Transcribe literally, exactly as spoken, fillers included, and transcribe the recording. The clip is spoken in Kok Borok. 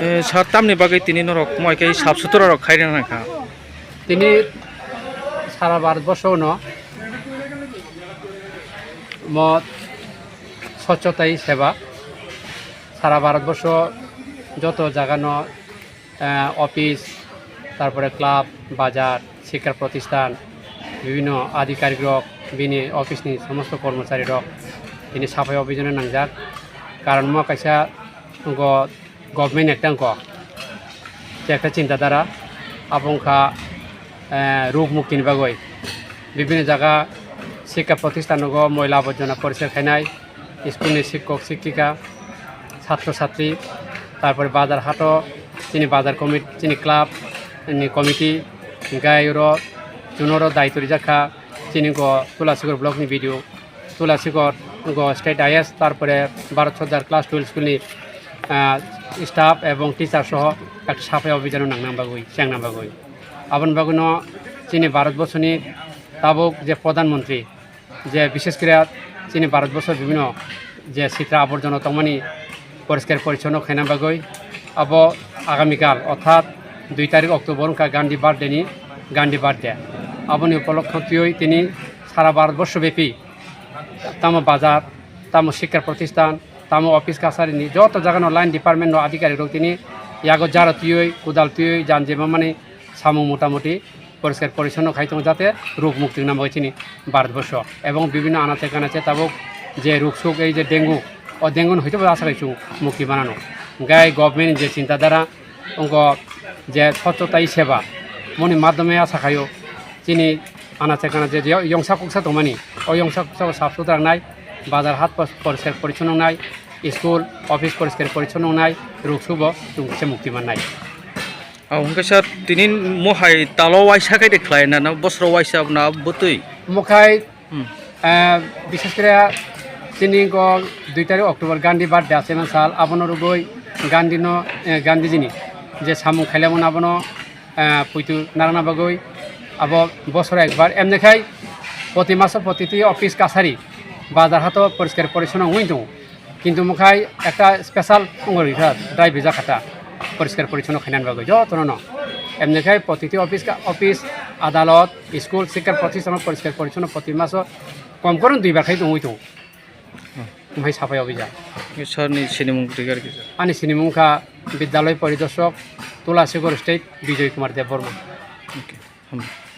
Eh, sir, tamni bagwi tini norok moi khe sap sutra rok khairina nangkha? Tini sara Bharat borsho no mo swchhota hi seba, sara Bharat borsho joto jaga no, eh, office, tarpore club, bazar, shikha protisthan, bibhinno adhikarik rok, bini office ni somosto kormochari rok tini saphai obhijano nangjak. Karon mo kaisa go government ekta wngkha, je ekta chinta dhara, abo wngkha, eh, rug mukti ni bagwi. Bibhinno jaga shikha protisthan rogo moila aborjona poriskar khainai, school ni sikkok sikkika, chhatro chhatri, tarpore bazar hato chini bazar committee, chini club ni committee, hingkhe oro chunoro daityo rijak kha chini go Tulasikhor block ni B D O, Tulasikhor go state I A S, tarpore Bharat Sardar class twelve school ni, ah, staff ebong teacher soho ekta saphai obhijano nangnang bagwi, chengnang bagwi. Aboni bagwino chini Bharat borsoni tabuk je Pradhan Mantri, je bishesh kore chini Bharat borsor bibhinno je sitra aborjona tongmani poriskar porichonno khaina bagwi, abo agamikal orthat dui tarik October wngkha Gandhi birthday ni, Gandhi birthday. Aboni upolokho twiwi tini sara Bharat borsho bepi tamo bazar, tamo shikha protisthan, tamo office kasarini joto jagano line department no adhikarik rok tini yago jara twiwi, kudal twiwi, jan jemamani samung motamoti poriskar porichonno khai tongo, jate rug mukti wngna bagwi chini Bharat borsho ebong bibhinno anache kanache tabuk je rug suk, ei je dengue, o dengue no hoite bo asa khai chwng mukti manano. Hingkhe government ni je chinta dhara wngkha je swchhota hi seva, moni madhyome asa khaio chini anache kanache je yongsa kuksa tongmani, o yongsa kuksa bo sap sutra wngnai, bazar hat pos-, poriskar porichonno wngnai, school office poriskar porichonno wngnai, rug suk bo chwng kisa mukti mannai. Abo hwnkhe sir, tini mohai talo waisa khe de khlai na, na bosro waisa na bwtwi? Mohai, hmm, eh, bishesh kore chini go dui tarik October Gandhi birthday achaima sal, abono rwgwi Gandhi no, eh, Gandhiji ni je samung khailamo abono, eh, puitu narwkna bagwi abo bosoro ekbar. Emni khai poti maso poti twi office kasari bazar hato poriskar porichonno wngwi tongo. Kintu mohai ekta special wngwi rikha, dry visa khata, poriskar porichonno khainani bagwi jotono no. Emni khai protiti office ka, office, adalot, school, shikha protisthan poriskar porichonno proti maso kom kore dui bar khai tongwi tongo. Hmm. Mohai saphai obhijak. Sir ni sinimung kwrwi kha kisa? Ani sinimung kha Vidyalaya Poridarshok, Tulasikhor State, Bijoy Kumar Debbarma. Okay. Hambai.